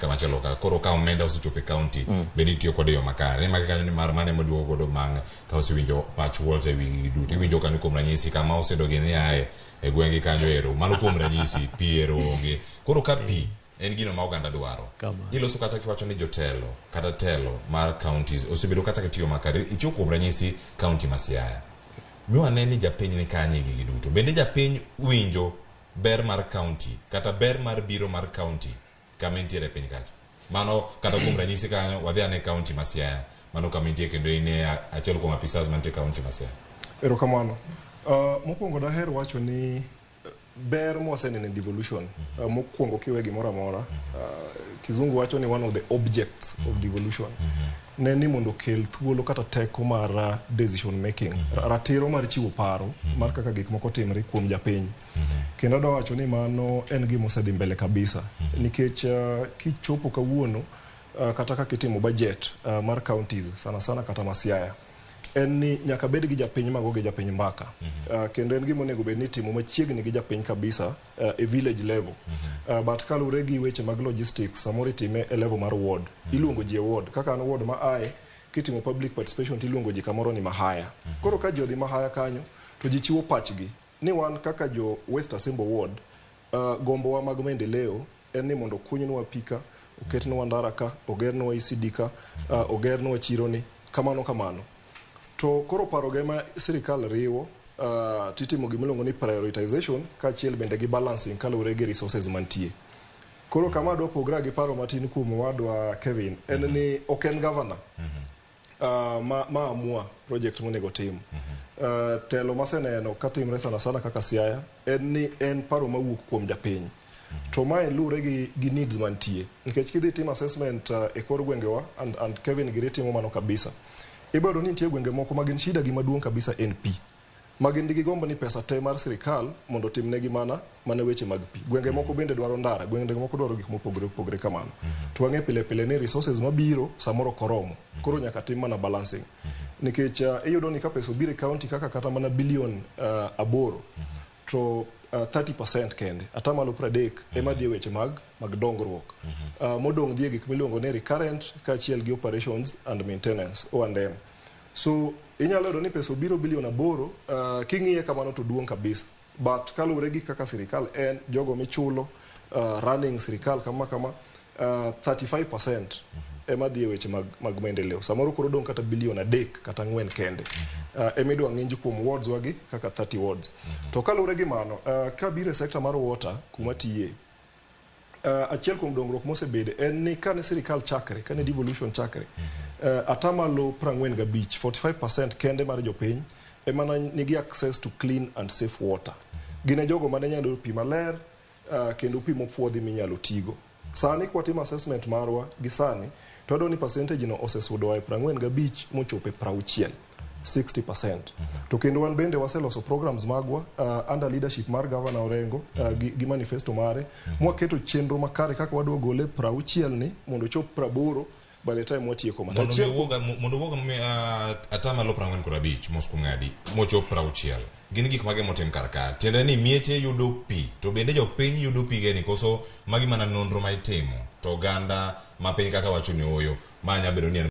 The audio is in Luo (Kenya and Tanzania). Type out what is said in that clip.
kamachielo ka koro ka omenda osechopo e county bende itiyo kode e yo makare ni magi kanyo ni mar mane maduogo godo bang' ka osewinjo pach Walter e wi gigi duto iwinjo kanyo kuom ranyisi kama osedogi ni aye e gweng'gi kanyo ero mano kuom ranyisi pi ero onge koro ka pi en gino ma oganda dwaro Kamano. iloso kata kiwacho ni jotelo kata telo mar counties osebedo kata kitiyo makare ichiwo kuom ranyisi county ma Siaya miwane ni japiny ni kanye e gigi duto bende japiny winjo ber mar county kata ber mar biro mar county kama entiere e piny kacha mano kata kuom ranyisi kanyo wadhi ane county ma Siaya mano kama entie kendo in e achiel kuom apisas mantie county ma Siaya. Erokamano. Mokwongo daher wacho ni ber mwaseneno e devolution mokwongo kiwe gimoro amora kizungu wacho ni one of the objects of devolution ne ni mondo okel thuolo kata teko mar decision making, ratiro mar chiwo paro mar kaka gik moko timre kuom japiny. Kendo adwa wacho ni mano en gima osedhi mbele kabisa nikech kichopo kawuono kata kaka itimo budget mar counties sana sana kata ma Siaya en ni nyaka bed gi japiny mago gi japiny mbaka. Kendo en gima onego bed ni itimo machiegni gi japiny kabisa e village level. But kaluwore gi weche mag logistics samoro itime e level mar ward. Iluongo ji e ward kaka an ward ma aye kitimo public participation tiluongo ji kamoro ni Mahaya. Koro ka ji odhi Mahaya kanyo to ji chiwo pachgi ni wan kaka jo West Asembo ward gombowa mag maendeleo en ni mondo okuny pi ka, oketnwa ndara ka, ogernwa ECD ka, ogernwa chiro ni, kamano kamano. To koro parogo ema sirikal riwo titimo gimiluongo ni prioritization kaachiel bende gi balancing kaluwore gi resources mantie. Koro kama adwa pogra gi paro matin kuom owadwa Kevin en ni ok en governor ma amua project monego tim. Telo maseneno katimre sana sana kaka Siaya en ni en paro mawuok kuom japiny. To mae luwore gi needs mantie. Nikech kidhi timo assessment e kor gwengewa and Kevin giri timo mano kabisa. Ibiro yudo ni nitie gwenge moko ma gin shida gi maduong' kabisa en pi. Ma gin gi gombo ni pesa te mar sirikal mondo otimnegi mana weche mag pi. Gwenge moko bende dwaro ndara, gwenge moko dwaro gik mopogore opogore kamano. To wang'e pile pile ni resources mabiro samoro ok oromo. Koro nyaka tim mana balancing. Nikech iyudo ni ka pesa obiro e county kaka kata mana bilion 8 to 30% kende, atamalo 30 ema dhi e weche mag dongruok. Modong' dhi e gik miluongo ni recurrent kaachiel gi operations and maintenance, O&M. So inyalo yudo ni pesa obiro bilion 8, king'iye kamano to duong' kabisa. But kaluwore gi kaka sirikal en, jogo michulo, running sirikal kama kama, 35% ema dhi e weche mag maendeleo. Samoro koro dong' kata bilion 3 kata 4 kende. Ema idwa ng'inj kuom wards wagi kaka 30 wards. To kaluwore gi mano, kabiro e sector mar water kuma tiye, achiel kuom dongruok mosebede en ni kane sirikal chakre, kane devolution chakre, atamalo 45, 45% kende mar jopiny ema nigi access to clean and safe water. Gin e jogo mane nyalo yudo pi maler kendo pi mopuodhi minyalo tigo. Sani kwatimo assessment marwa gi sani, to wayudo ni percentage no osesudo e 45 mochopo e 60, 60%. To kendo wan bende waseloso programs magwa under leadership mar Governor Orengo gi manifesto mare mwaketo chenro makare kaka wadwa gole 60 ni mondo ochop 80 by the time watieko ma. Mondo mi wuog atamalo 45 mos kuom ng'adi mochop 60 gin gik mage motim kar ka tiende ni mieche yudo pi to bende jopiny yudo pigeni koso magi mana nonro ma itimo to oganda ma piny kaka wacho ni oyo ma nya bedo ni en